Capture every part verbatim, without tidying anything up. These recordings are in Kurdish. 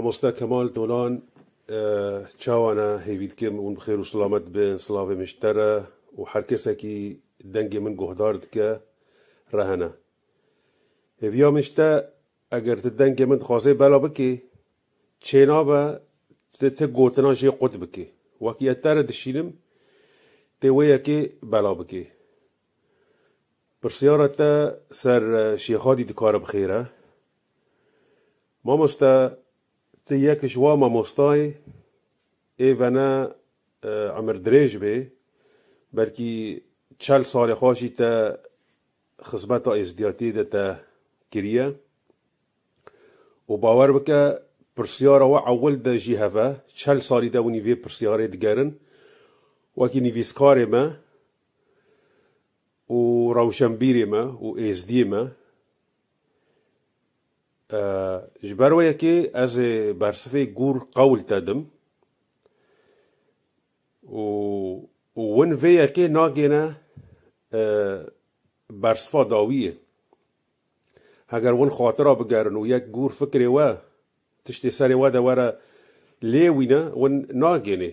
Mosta Kemal Dolan, e, çawa ne, hêvî dikim hûn bi xêr û silamet bin, silavê min ji te re û her kesekî dengê min guhdar dike, rehene. Hêviya min ji te, eger tu dengê min dixwazê bela bikê, çênabe tu, tu gotina jê qut bikê. Wekî ez te re dişînim, tê wê yekê bela bikê. Pirsyara te ser, e, Şêxadî dikare bi xêr e. Mamoste, tu yek ji wa mamostayê ê vene, e, emir dirêj bê, belkî çel salê xwe jî te xizmeta êzdiyatiyê de te kiriye. Û bawer bike, pirsyara we ewil de jî heve, çel salî de hûnî vê pirsyarê digerin, wekî nivîskarê me û rewşenbîrê me û êzdiyê me. E, ji ber wê yekê ez ê bersivê gûr qewl te dim û, û win vê yekê nagêne, e, bersiva dawiyê. Heger win xatira bigerin û yek gûr fikrê we, tiştê serê we de were lê wîne, win nagênê.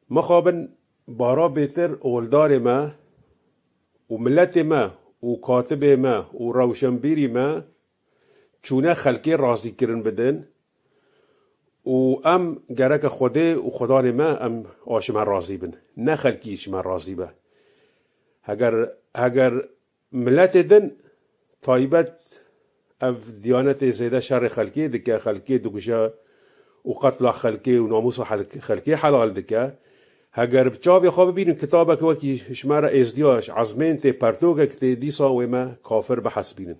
Mixabin bara bêtir oldarê me û miletê me û katibê me û rewşenbîrî me çûne xelkê razîkirin bidin û em gereke Xwedê û Xwedanê me em a ji me razî bin. Ne xelkî ji me razî be. Heger, heger miletê din taybet ev diyanetê zêde şerê xelkê dike, xelkê dikuje û qetla xelkê û namûsa xelk-, xelkê helal dike. Heger bi çavê xwe bibînin kitabeke wekî ji me re êzdiya ji ezmên tê, pertokek tê, dîsa wê me kafir bihesbînin.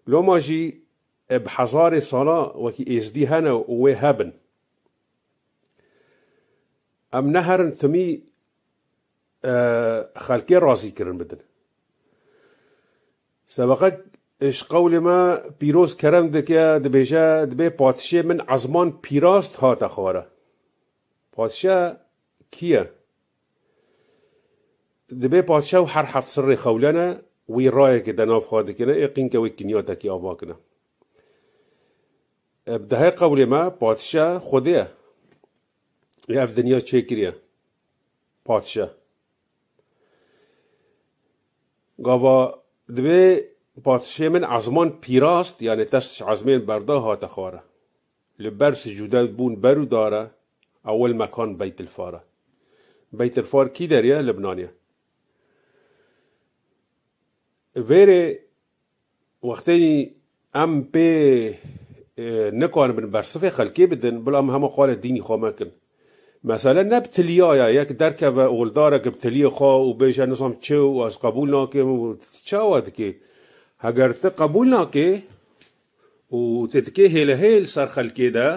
Loma jî, e, bi hezarê sala wekî êzdî hene û wê hebin. Em neherin timî, e, xelkê razî kirin bidin. Sebeqek ji qewlê me pîroz kerem dike, dibêje, dibê padişê min ezman pîrast hate xware. Padişe kî ye? Dibê padişe û her heft sirrê xewlene, wî rayekê de nav xwe dikine, ê qînke wê kinyatekî ava kine. E, bi dehê qewlê me, padişe Xwedê ye. Ê ev dinya çêkiriye. Padişe. Gava dibê padişê min ezman pîrast, yani dest ji ezmên berda hate xware. Li ber sicûde bûn ber û dare, ewil mekan Beytilfar e. Beytilfar kî derê ye? Libnanê ye. Vêrê wextênî em pê, e, nikaribin bersivê xelkê bidin, bila em hema xwe li dînî xwe mekin. Mesele ne bi tiliya ye, yek derkeve oldarek bi tiliyê xwe û bêje nizam çi û ez qebûl nakim û çawa dikê? Heger tu qebûl nakê û tu dikê hêlehêl ser xelkê de,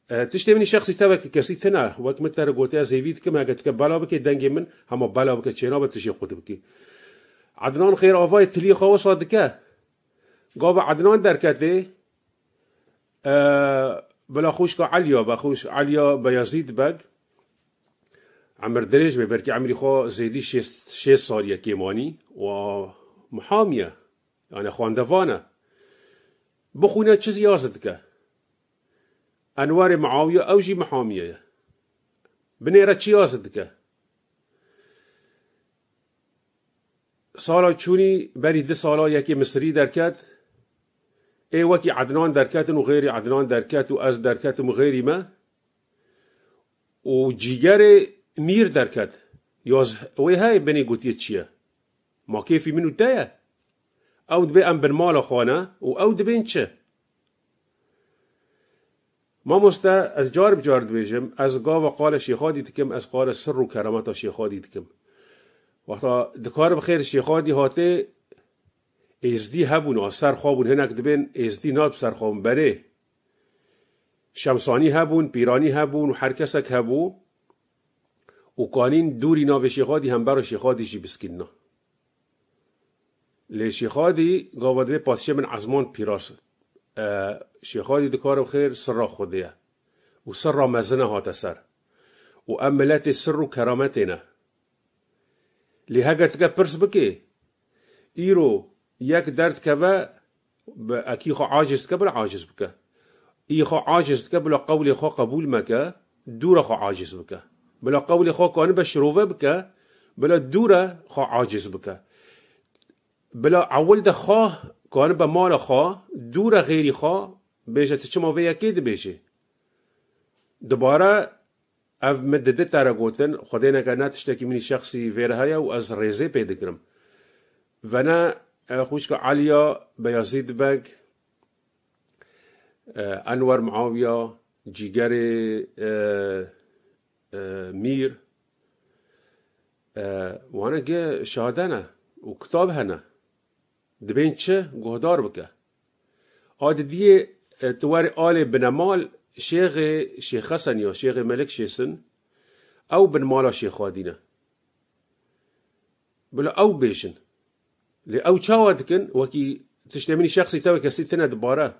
E, tiştê min î şexsî teveke kesî tune. Wek min te re gotiye, ez hêvî dikim, heke dike bela bike dengê min, hema bela bike çênabe tu jê qut bikî. Ednan Xêravayê tiliyê xwe wisa dike. Gava Ednan derketê, e, bila xwişka Eliya be, xwişk Eliya Beyazîd Beg, emir dirêj be, belkî emrî xwe zêdî şêst, şêst saliye kêmanî, wa muhamiye, yani xwendevan e. Bixwîne çi yaz dike. Enwarê Muawiye, ew jî mihamiye ye. Binêre çi yaz dike? Sala çûnî berî du sala yekê Misirî derket. Ê wekî Ednan derketin û xêrî Ednan derket û ez derketim û xêrî me. Û cîgerê mîr derket. Yaz wê heye binê gotiye çi ye? Ma kêfî min û te ye? Ew dibê em bin mala xwe ne û ew dibên çi? Mamoste, ez car bi car dibêjim, ez gava qala Şêxadî dikim, ez qala sir û kerameta Şêxadî dikim. Wexta dikar bi xêr Şêxadî hatê, êzdî hebûn, a ser xwe bûn, hinek dibên êzdî nat bi ser xwe bûn, berê. Şemsanî hebûn, Pîranî hebûn û her kesek hebû û kanîn dûrî navê Şêxadî hembera Şêxadî jî biskînna. Lê Şêxadî gava dibê padişê min ezman pîras. E, Şêxadî dikare xêr sirra Xwedê ye. Û sirra mezin e hate ser. Û em miletê sir û kerametê ne. Lê heger tike pirs bikê, îro yek derdikeve, Bi ekî xwe aciz dike, bila aciz bike. Î xwe aciz dike, bila qewlê xwe qebûl meke, dûra xwe aciz bike. Bila qewlê xwe kanibe şirove bike, bila dûra xwe aciz bike. Bila ewil de xwe kanibe mala xwe, dûra xêrî xwe, bêje tu çima vê yekê dibêjî. Dibare ev min di di te re gotin, Xwedê neke ne tiştekî min î şexsî vê re heye û ez rêzê pê digirim. Vene, e, xwişka Eliya Beyazîd Beg, e, Enwer Muawiya, Cîgerê, e, e, Mîr, e, wane ge şade ne û kitab hene. Dibên çi guhdar bike. A di diyê, e, tu werê alê binemal şêxê, Şêx Xesen ya Şêxê Melik Şêsin, ew binmala şêxadî ne. Bila ew bêjin. Lê ew çawa dikin? Wekî tiştê min î şexsî te wê kesî tine dibare.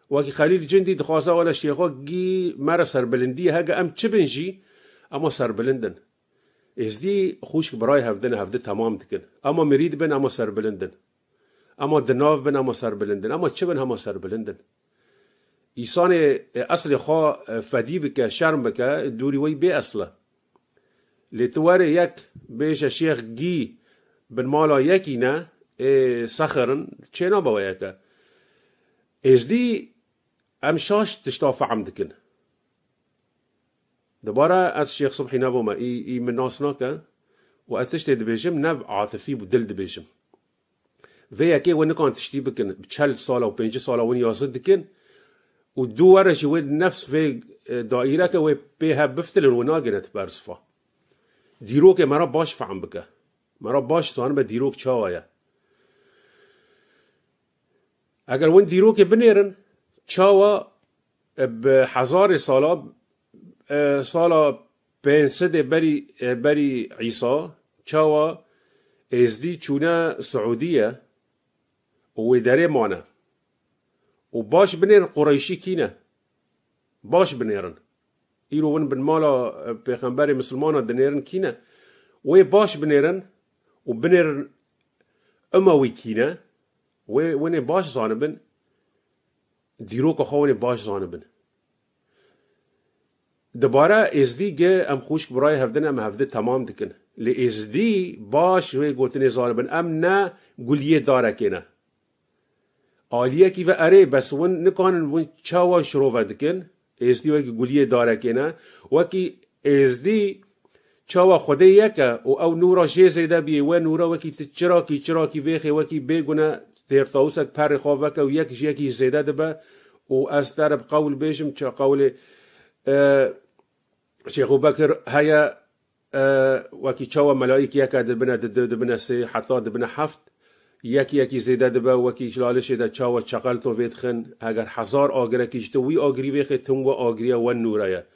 Wekî Xelîl Cindî dixwaze wele şêxo gî me re serbilindî ye. Hege em çi bin jî, ema serbilind in. Êzdî xwişk birayê hevdin, hevdi temam dikin. Ema mirîd bin, ema serbilind in. Ema di nav bin, ema serbilind in. Ema çi bin, hema serbilind in. Îsanê, e, eslê xwe, e, fedî bike, şerm bike, dûrî wey bê esl e. Lê tu were yek bêje şêx gî binmala yekî ne, ê sexir in, çênabe we yeke. Êzdî em şaş tişta fehm dikin. Dibare ez Şêx Subhî nebûme, î, î min nas nake û ez tiştê dibêjim, ne bi atifî û dil dibêjim. Vê yekê we nikan tiştî bikin, bi çel sala û pêncî sala win yazî dikin û du were jî wê nefs vê, e, daîreke wê pê hev biftilin, wê nagêne ti bersifa. Dîrokê me re baş fehm bike. Me re baş zanibe dîrok çawa ye. Eger win dîrokê binêrin, çawa, e, bi hezarê sala, e, sala pênc sedê berî, e, berî Îsa, çawa Êzdî çûne Siûdiye û wê derê mane. Û baş binêrin Qureyşî kî ne. Baş binêrin. Îro win binmala, e, pêxemberê misilmana dinêrin kî ne. Wê baş binêrin û binêrin Umewî kî ne. Wê, win ê baş zanibin, dîroka xwe win ê baş zanibin. Dibare Êzdî ge em xwişk birayê hevdin, em hevdi temam dikin. Lê Êzdî baş wê gotinê zanibin, em ne guliyê darekê ne. Aliyekî ve erê, bes win nikanin win çawa şirove dikin, Êzdî wekî guliyê darekê ne, wekî Êzdî çawa Xwedê yek e û ew nûra jê zêde biyê, we nûra wekî ti çirakî, çirakî vêxê wekî bêgune têrtawusek perê xwe veke û yek ji yekî zêde dibe û ez te re bi qewl bêjim, ça qewlê, e, Şêxû Bekir heye, e, wekî çawa melayîk yeke dibine di du, dibine sê, heta dibine heft, yek yekî zêde dibe, wekî lalişê de çawa çeqelto vê dixin, heger hezar agirekî ji tu wî agirî vêxê, tim we agiriya we nûre ye.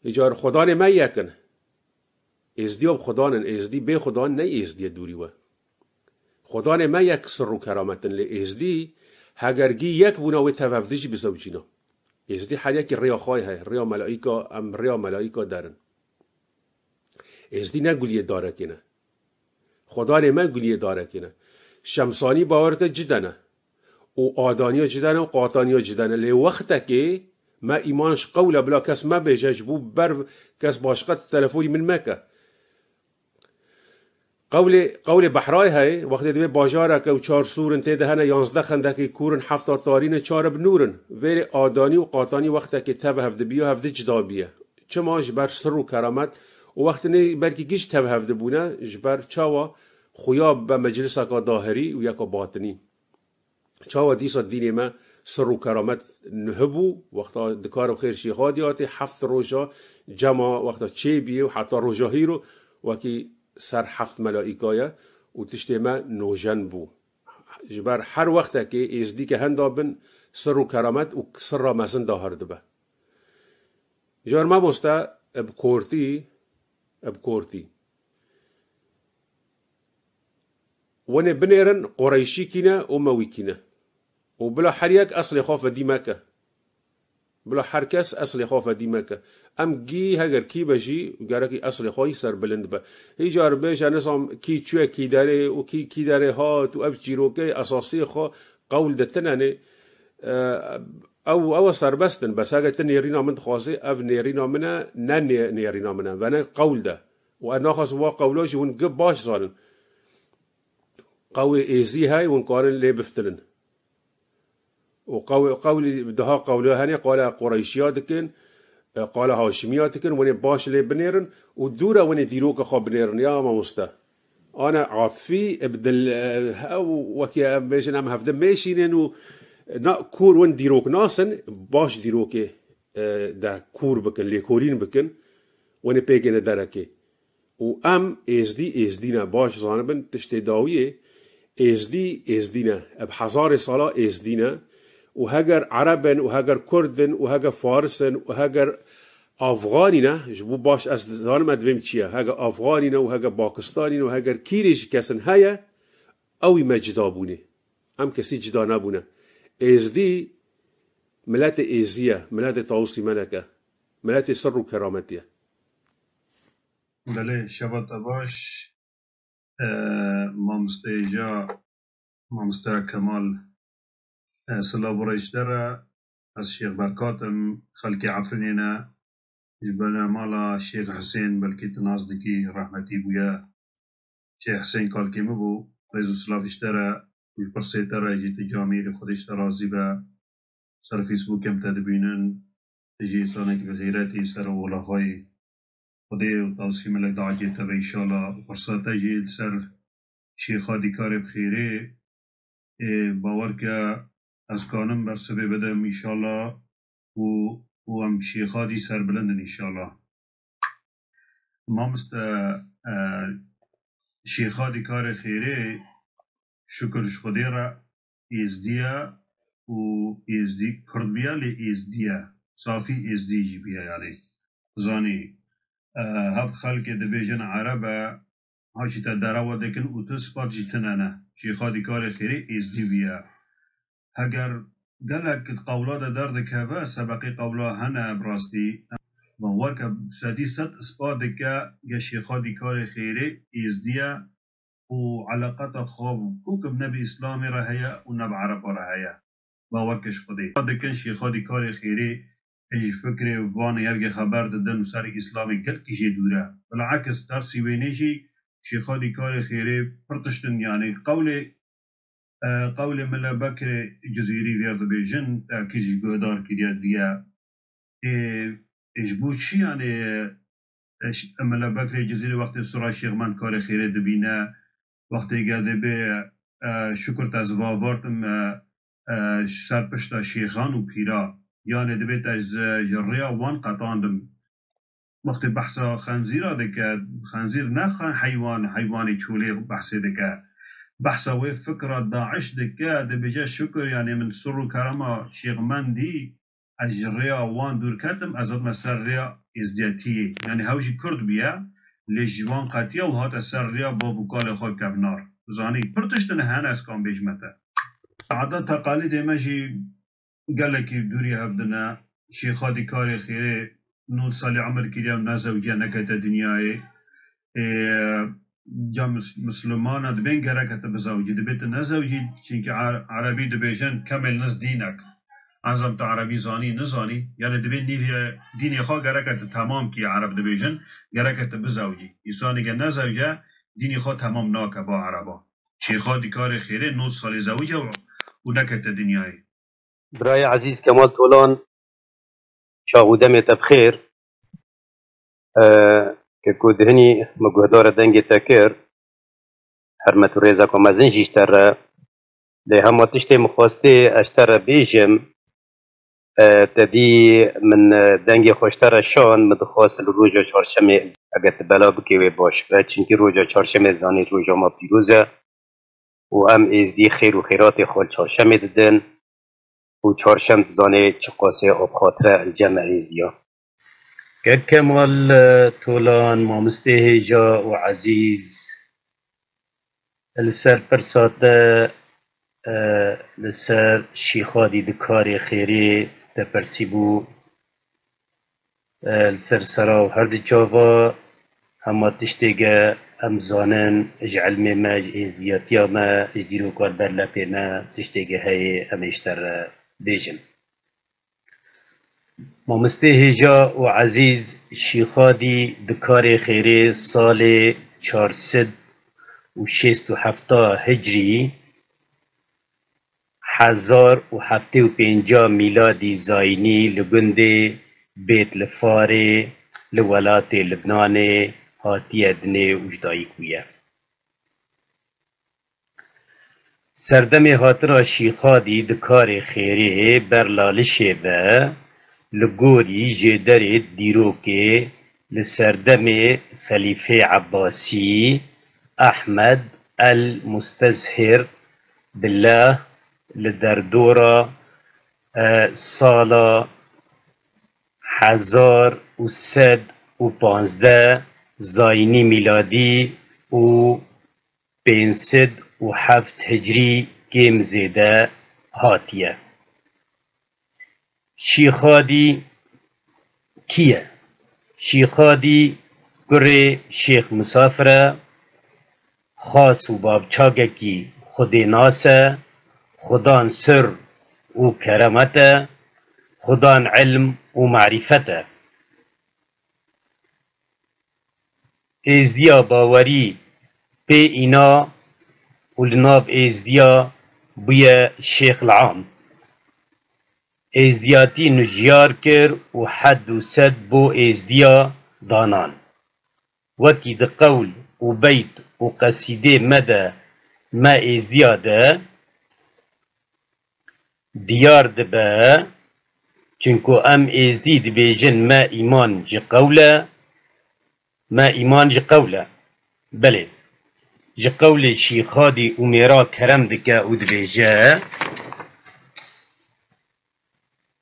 Îcar Xudanê me yek in. Êzdiya bi Xudan in, Êzdî bê Xudan ne Êzdiye dûrî we. Xudanê me yek sir û keramet in, lê Êzdî heger gî yek bûna wê tev hevdi jî bizewcîna. Êzdî her yekî rêya xwe heye, rêya melayîka, em rêya melayîka derin. Êzdî ne guliyê darekê ne. Xudanê me guliyê darekê ne. Şemsanî bawer ke cide ne. Û adaniya cide ne û qataniya cide ne. Lê wextekê me îman ji qewle bila kes me bêje, ji bo ber kes başqe telefonî min meke. Qewlê, qewlê Behray heye, wextê divê bajareke û çar sûr in tê de hene, yanzdeh xendekê kûr in, hefta tarî ne, çar bi nûr in. Vêrê adanî û qatanî wextekê tev hev dibiya, hev di cida biye. Çima? Ji ber sir û keramet û wextinê belkî giş tev hev dibûne, ji ber çawa xuya be mecliseka dahirî û yeka batinî. Çawa dîsa dînê me sir û keramet niha bû, wexta dikar û xêr şêxa diyatê, heft roja cema wexta çêbiyê û heta roja hîro wekî ser heft melaîka ye û tiştê me nojen bû. Ji ber her wextekê êzdî ke henda bin sir û keramet û sirra mezin dahir dibe. Car mamoste, bi kortî, bi kortî. Wenê binêrin Qureyşî kî ne, Umewî kî ne. Û bila her yek eslê xwe fedî meke. Bila her kes eslê xwe fedî meke. Em gî heger kî be jî, gerekî eslê xwe yî serbilind be. Hîcar bêje nizam kî çûye kî derê û kî kî derê hat û ev çîrokeyê esasiyê xwe Qewl de tine ne, e, ew, ew serbest in. Bes heke ti nêrîna min dixwazê, ev nêrîna min e, ne nê-, nêrîna min e. Vene qewl de. Û ez naxwazim wa qewla jî hûn gi baş zanin. Qewê êzî hey, hûn karin lê biftilin. Û qew-, qewlî, daha qewliya hene, qala Qureyşiya dikin, e, qala Haşimiya dikin, wenê baş lê binêrin û dûra wenê dîroka xwe binêrin, ya mamoste. Ana Afî, e, bi dil, e, ew wekî em bêjin, em hevde mêşînin û na, kûr win dîrok nasin, baş dîrokê, e, de kûr bikin, lêkolîn bikin, wenê pêkêne derekê. Û em êzdî, êzdî ne, baş zanibin, tiştê dawiyê, êzdî, êzdî ne. Ev hezarê sala êzdî ne. Û heger Ereb in, û heger Kurd in, û heger Faris in, û heger Afxanî ne, ji bo baş ez zanim ez dibêm çi ye. Heger Afxanî ne, û heger Pakistanî ne, û heger kîrê jî kesin heye, ew ê me cida bûnê. Em kesî cida nebûne. Êzdî, miletê êzî ye, miletê Tawusî Melek e. Miletê sir û kerametî ye. Belê, şeva te baş. E, mamoste Êja, mamoste Kemal, e, silav û rêç te re. Ez Şêx Berkat im, xelkê Efrînê ne. Ji belemala Şêx Hisên, belkî tu nas dikî, rehmetî bûye. Şêx Hisên kalkê min bû, rêz û silav ji te re, ji pirsê te re jî tu camîrî, Xwedê ji te razî be. Ser Facebookê em te dibînin, tu jî însanekî bi xîretî, ser ola xwe yî. Xwedê û Tawusî Melek diacê te be înşallah. Û pirsa te jî li ser Şêxa Dîkarê bi xêrê, ê, bawer ke ez kanim bersivê bidim înşallah û, û em Şêxa dî serbilind in înşallah. Mamoste, e, Şêxa Dîkarê xêrê, şukir ji Xwedê re, êzdî ye û êzdî kurd bûye, lê êzdî ye. Safî êzdî jî bûye, yanî. Zanî, e, heft xelkê dibêjin Ereb e, ha jî te derewa dikin û tu spat jî tine ne. Şêxa Dîkarê xêrê êzdî bûye. Heger gelek qewla de derdikeve, sebeqê qewla hene bi rastî. Bawer ke sedî sed ispat dike ke Şêxa Dîkarê xêrê êzdî ye û eleqeta xwe ku kim ne bi Îslamê re heye û ne bi Ereba re heye. Bawer ke ji Xwedê. Dikin Şêxa Dîkarê xêrê ji fikrê van yevgê xeber didin û serê Îslamê gelkî jê dûr e. Bilakis tersî wênê jî Şêxa Dîkarê xêrê pir tiştin, yanî qewlê, e, qewlê Mele Bekrê Cizîrî vêr dibêjin, tekîd ji guhdar kiriye diye. Ê, ê, ji bo çi, yanî, e, ş-, Mele Bekrê Cizîrî wextê sura Şêx Mend Karê Xêrê dibîne, wextê ge dibê, e, şukir te ez vavartim, e, e, ji ser pişta şêxan û pîra, yanê dibê te ji, ji rêya wan qetandim. Wextê behsa xenzîra dike, xenzîr ne xe-, heywan, heywanê çolê behsê dike. Behsa wê fikra Daiş dike, dibêje şukir, yanê min sir û kerema Şêx Mendî, ez ji rêya wan dûr ketim, ez hatime ser rêya êzdiyetiyê. Yanî hew jî kurd bûye, lê ji wan qetiya û hate ser rêya bav û kalê xwe kevnar. Zanî, pir tiştin hene ez kan bêjime te. Eda teqalîdê me jî gelekî dûrî hev dine. Şêxa Dîkarê Xêrê nod salî emir kiriye û nezewciye, nekete dinyayê. Ê, ca mis-, Mislimana dibên gereke tu bizewcî. Dibê tu nezewcî, çinkî Er-, Erebî dibêjin, kemel niz dînek. Enzam tu Erebî zanî, nizanî. Yanî dibê nîvê dînê xwe gereke tu temam kî, Ereb dibêjin, gereke tu bizewcî. Însanê ge nezewce, dînê xwe temam nake ba Ereba. Şêxa Dîkarê Xêrê nod salî zewce û, û nekete dinyayê. Birayê ezîz Kemal Tolan, çax û demê te bi xêr. E, ke ku dihinî min guhdara dengê te kir, hermet û rêzeka mezin jî ji te re. Lê hema tiştê min xwestê ez ji te re bêjim, e, te dî min, e, dengê xwe ji te re şand, min dixwest li roja çarşemê eger tu bela bikê wê baş be. Çimkî roja çarşemê zanî roja me pîroz e. û em êzdî xêr û xêratê xwe li çarşemê didin û çarşem dizanê çiqasê avxatir e li cem êzdiyan. Kek Kemal, e, Tolan, mamostê hêja û ezîz, li ser pirsa te, e, li ser Şîxadî Dikarê Xêrê te pirsîbû, e, li ser sera û her di çava hema tiştê ge Em zanin ji ilmê me, ji êzdiyatiya me, ji dîroka berlepê me tiştê ge heye, em ê ji te re bêjin. Mamostê hêja û ezîz Şîxadî di karê xêrê salê çar sed û şêst û heft hicriyî, hezar û heftê û pênca mîladî zayînî li gundê Bêt li Farê li welatê Libnanê hatiye dinê û ji dayik bûye. Serdemê hatina Şîxadî di karê xêrê ber Lalişê ve li gorî jêderê dîrokê li serdemê Xelîfê Ebbasî Ehmed el Mustezhir Billah li derdora, e, sala hezar û sed û panzdeh zayînî mîladî û pênc sed û heft hicriyî kêm zêde hatiye. Şîxadî kî ye? Şîxadî kurê Şêx Misafir e, xas û bavçagekî xwedênas e, xudan sir û keremet e, xudan ilm û marîfet e. Êzdiya bawerî pê îna û li nav êzdiya bûye Şêx Liam. Êzdiyatî nijiyar kir û hed û sed bo êzdiya danan. Wekî di qewl û beyt û qesîdê me de, me êzdiya de, diyar dibe, çunku em êzdî dibêjin me îman ji qewl e, me îman ji qewl e. Belê, ji qewlê Şîxadî û mêra kerem dike û dibêje,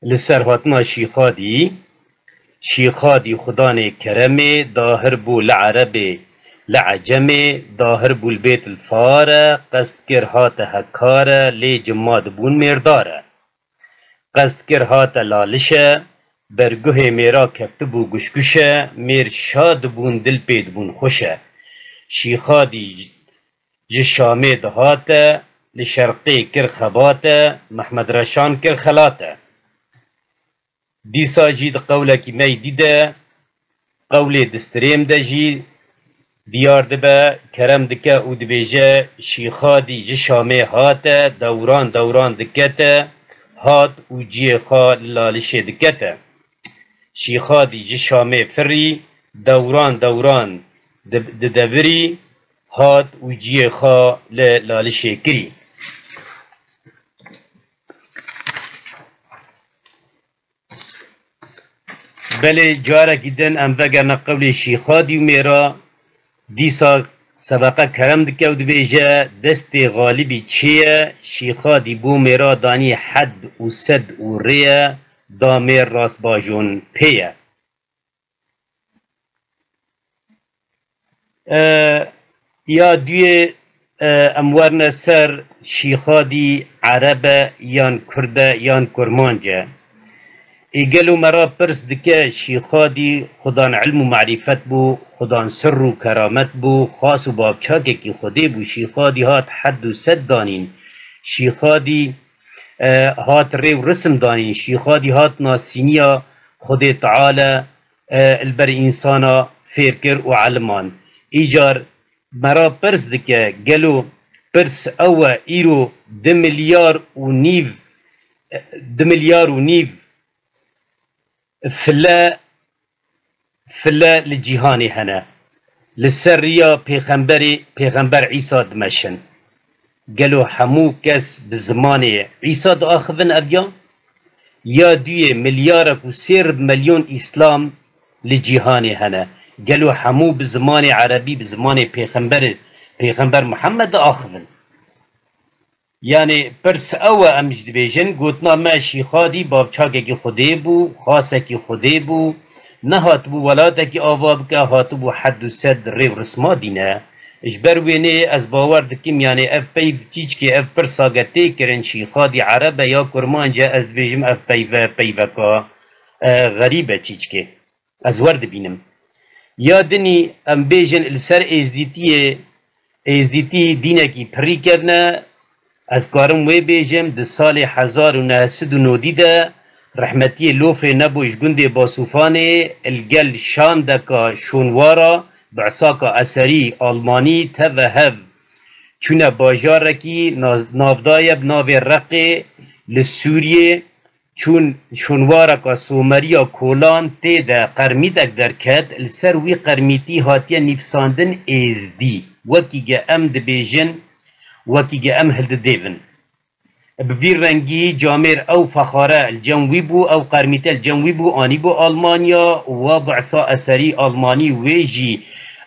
li ser hatina Şîxadî, Şîxadî xudanê keremê, dahir bû li erebê, li ecemê, dahir bû li bêt li fare, qest kir hate hekare, lê cima dibûn mêrdare. Qest kir hate Lalişe, berguhê mêra keftibû guşguşe, mêr şa dibûn dil pê dibûn xweşe. Şîxadî ji Şamê dihate, li şerqê kir xebate, Mehmed Reşan kir xelate. Dîsa jî di qewlekî meydî de, qewlê distirêm de jî diyar dibe, kerem dike û dibêje, Şîxadî ji Şamê hate, dewran dewran dikete, hat û ciyê xwe li Lalişê dikete. Şîxadî ji Şamê firî, dewran dewran di-, didevirî, hat û ciyê xwe li Lalişê kirî. Belê carekî din em vegerine qewlê Şîxadî û mêra, dîsa sebeqe kerem dike û dibêje, destê xalibî çê ye, Şîxadî bo mêra danî hed û sed û rê ye, da mêr rast bajon pê ye. E, ya duyê, e, em werine ser Şîxadî ereb e yan kurd e yan kurmanc e. Ê gelo me ra pirs dike, Şîxadî xudan ilm û marîfet bû, xudan sirr û keramet bû, xas û bavçakekî Xwedê bû. Şîxadî hat hed û sed danîn. Şîxadî, e, hat rê û risim danîn. Şîxadî hat nasîniya Xwedê Teala, e, li ber însana fêr kir û eliman. Îcar me ra pirs dike, gelo pirs ew e, îro du milyar û nîv, du milyar û nîv file, file li cîhanê hene. Li ser riya pêxemberê, pêxember Îsa dimeşin. Gelo hemû kes bi zimanê Îsa diaxivin ev ya? Ya duyê milyarek û sê rib milyon Îslam li cîhanê hene. Gelo hemû bi zimanê erebî, bi zimanê pêxemberê, pêxember Muhammed diaxivin? Yanî pirs ew e, em jî dibêjin, gotina me Şîxadî bavçakekî Xwedê bû, xasekî Xwedê bû, nehatibû welatekî ava bike, hatibû hed û sed rê û risma dîne. Ji ber wênê ez bawer dikim, yanî ev peyv çîçkê, ev pirsa ge tê kirin, Şîxadî ereb e ya kurmanc e, ez dibêjim ev peyve, peyveka, e, xerîb e çîçkê. Ez wer dibînim. Ya dinî em bêjin li ser êzdîtiyê, êzdîtî dînekî pirî kevne, ez karim wê bêjim, di salê hezar û neh sed û nodî de rehmetiyê Lofê Nebo ji gundê Basûfanê li gel şandeka şûnwara Bi'saka Eserî Almanî teve hev çûne bajarekî naz-, navdaye bi navê Reqê li Sûriyê, çûn şûnwareka Someriya Kolan tê de qermîtek derket, li ser wî qermîtî hatiye nivîsandin Êzdî. Wekî ge em dibêjin, wekî ge em hildidêvin. Bi vî rengî camêr ew fexare li cem wî bû, ew qermîte li cem wî bû, anîbû Almanya û wa Bi'sa Eserî Almanî wê jî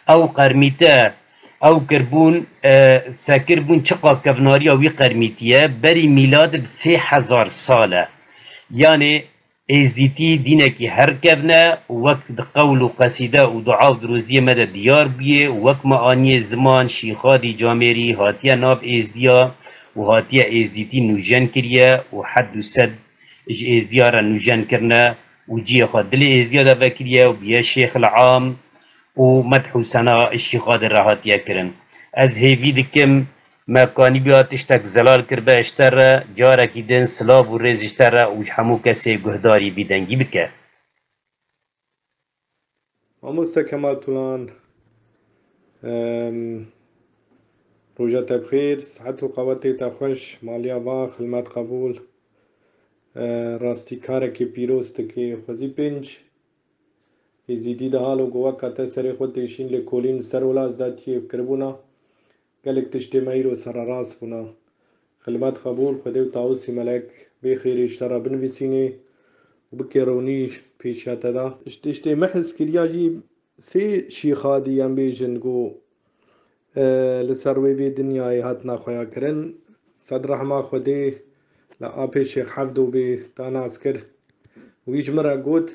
ew qermîte ew kirbûn, e, sekirbûn çiqa kevnariya wî qermîtiye, berî mîlad bi sê hezar sal e. Yanê Êzdîtî dînekî her kevne û wek di qewl û qesîde û dua û diroziyê me de diyar bûye û wek me aniye ziman, Şîxadî camêrî hatiye nav Êzdiya û hatiye Êzdîtî nûjen kiriye û hed û sed ji Êzdiya re nûjen kirine û cihê xwe dilê Êzdiya de vekiriye û bûye Şêxil Am û medh û sena Şîxadî re hatiye kirin. Ez hêvî dikim me kanîbûya tiştek zelal kiribe ji te re, carekî din silav û rêz ji te re û ji hemû kesê guhdarî vî dengî bike. Mamoste Kemal Tulan, em, roja te bi xêr, sihet û qewetê te xweş, maliya va, xilmet qebûl. E, rastî karekê pîroz dikê. Xwezî pênc Êzîdî de halo ku weka te serê xwe têşîn lêkolîn li ser wila ez datiyê kiribûna. Gelek tiştê me îro sererast bûna. Xilmet qebûl, Xwedê û Tawusî Melek bê xêrê ji te re binivîsînê û bikê ronî pêşiya te de. Ji tiştê me hez kiriya jî sê Şîxadî em bêjin ku, e, li ser wê vê dinyayê hatina xweya kirin. Sed rehma Xwedê li apê Şêx Hevdo bê ta nas kir. Wî ji min re got,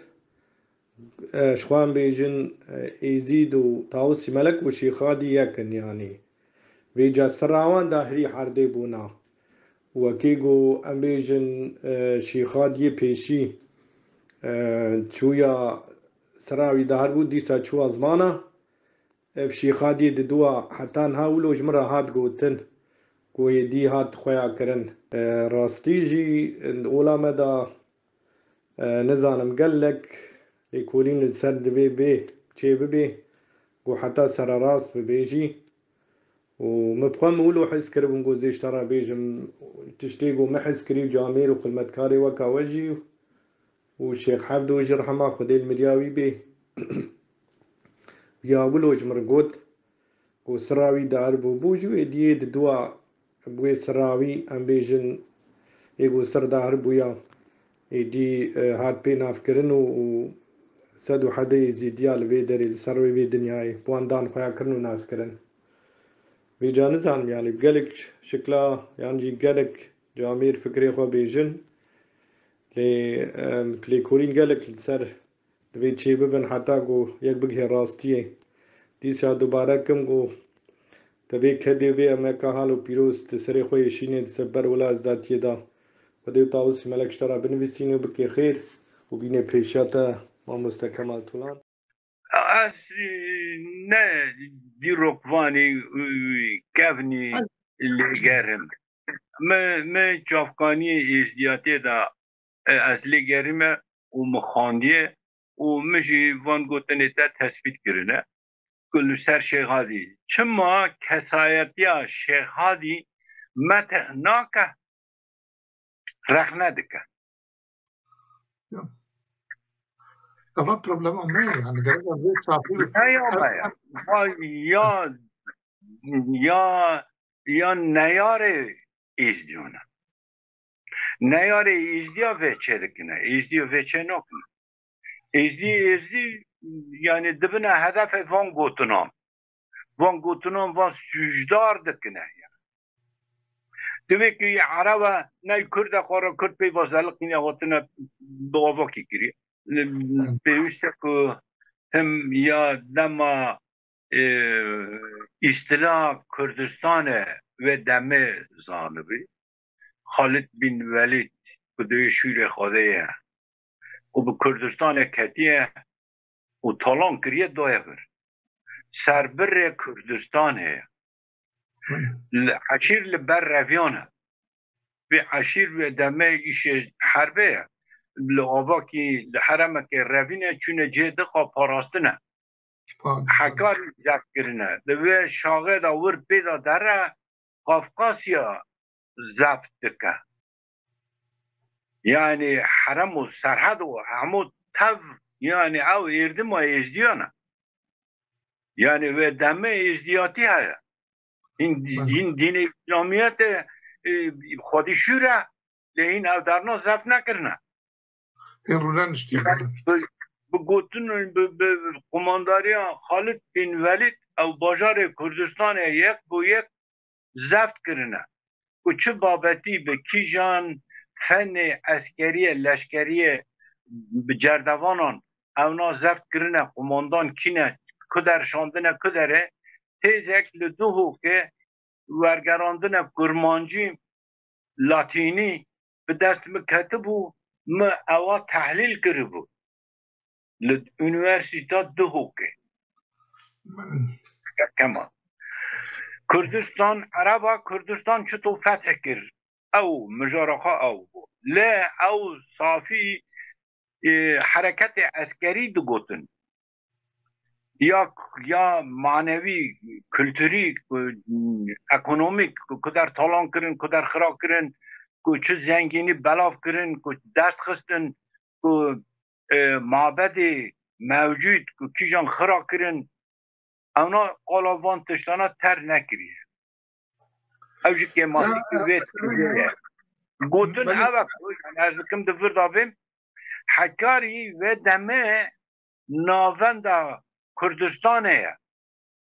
e, ji xwe em bêjin, e, Êzîd û Tawusî Melek û Şîxadî yek in, yanî vêca sira wan dahirî erdê bûna. Wekî ku em bêjin, e, Şîxadiyê pêşî, e, çûya sira wî dahir bû, dîsa çû ezmana. Ev Şîxadiyê diduwa heta niha wilo ji min re hat gotin ku êdî hat xweya kirin. E, rastî jî, e, ola me de, e, nizanim gelek lêkolîn li ser divê bê, çê bibê, ku heta sererast bibê jî. Û min bi xwe min wilo hez kiribûm ku zê ji te re bêjim, tiştê ku min hez kirî camêr û xilmetkarê weka we jî û Şêx Hevdo jî rehma Xwedê li miriya wî bê. Ya wilo ji min re got ku sira wî dahir bû, bû jî wê diyê di dua bi wê sira wî, em bêjin, ê ku sir dahir bûya, êdî, e, hat pê navkirin û, û sed û hedê Êzîdiya li vê derê, li ser wê vê dinyayê, bi wan dan xweya kirin û nas kirin. Vêca nizanim, yanî bi gelek şikla, yan jî gelek camêr fikrê xwe bêjin, lê, em, lêkolîn gelek li ser divê çê bibin heta ku yek bigihê rastiyê. Dîsa dubare kim ku te vê kedê vê emeka hal û pîroz di serê xwe yê şînê di ser ber wila ez datiyê da. Xwedê û Tawusî Melek ji te re binivîsîne û bikê xêr û bîne pêşiya te, mamoste Kemal Tulan. Ez, e, ne dîrokvanî, e, kevnî lêgerim. Mi, mi çavkaniyê êzdiyatê de, e, ez lêgerîme û mi xandiye û mi jî van gotinê te tespît kirine ku li ser Şêxadî. Çima kesayetiya Şêxadî metih nake, rexne dike. Ya. Eva problema me ye, yani gerek vê safî. Ne ya me ya. Va ya, ya, ya neyarê Êzdiyana. Neyarê Êzdiya vê çê dikine. Êzdiya vê çê nakine. Êzdî, Êzdî, yani dibine hedefê van gotinan. Van gotinan van sûcdar dikine. Divê ku yê Erebe ney Kurd e, xwe re Kurd pê ve zeliqîne, hatine bi avakî kiriye. Pêwîst e ku tim ya dema, e, îstila Kurdistanê vê demê zanibî. Xalid bin Welîd ku duyê şûrê Xwedê ye û bi Kurdistanê ketiye, û talan kiriye daye vir. Serbirê Kurdistanê ye. Li, eşîr li ber reviyan e. Vê eşîr wê demê îşê herbê ye. Li avakî, li heremekê revîne çûne cihê dixa parastine. Hekarî zeft kirine. Di vê şaxê de wir pê de dere Qafqasya zeft dike. Yani herem û serhed û hemû tev, yani ew êrdima êzdiyan e. Yani wê demê êzdiyatî heye. Hîn, hîn dînê îslamiyetê, e, xwedî şûr e, lê hîn ew derna zeft nekirine. Hîn rûne niştî. Yani bi, bi gotin, bi, bi qumandariya Xalid bin Welîd ew bajarê Kurdistanê yek bo yek zeft kirine. Ku çi babetî bi kîjan fenê eskeriyê, leşkeriyê bi cerdevanan ewna zeft kirine, qumandan kî ne, ku der şandine, ku derê, têzek li Duhokê wergerandine kurmancî, latînî bi dest min ketibû, min ewa tehlîl kiribû. Li Unîversîta Duhokê. Kemal. Kurdistan, Ereba Kurdistan çito fetih kir? Ew, mijara xwe ew bû. Lê ew safî, e, hereketê eskerî digotin. Ya, ya manevî, kulturî, ku, ekonomîk, ku, ku der talan kirin, ku der xira kirin, ku çi zengînî belav kirin, ku dest xistin, ku, e, mabedê mewcûd, ku kîjan xira kirin, ewna qala van tiştana ter nekiriye. Ew jî kêmasî vê tiştê ye. Gotin ev e ku, yani ez dikim di vir de bêm, Hekarî vê demê navenda Kurdistanê ye.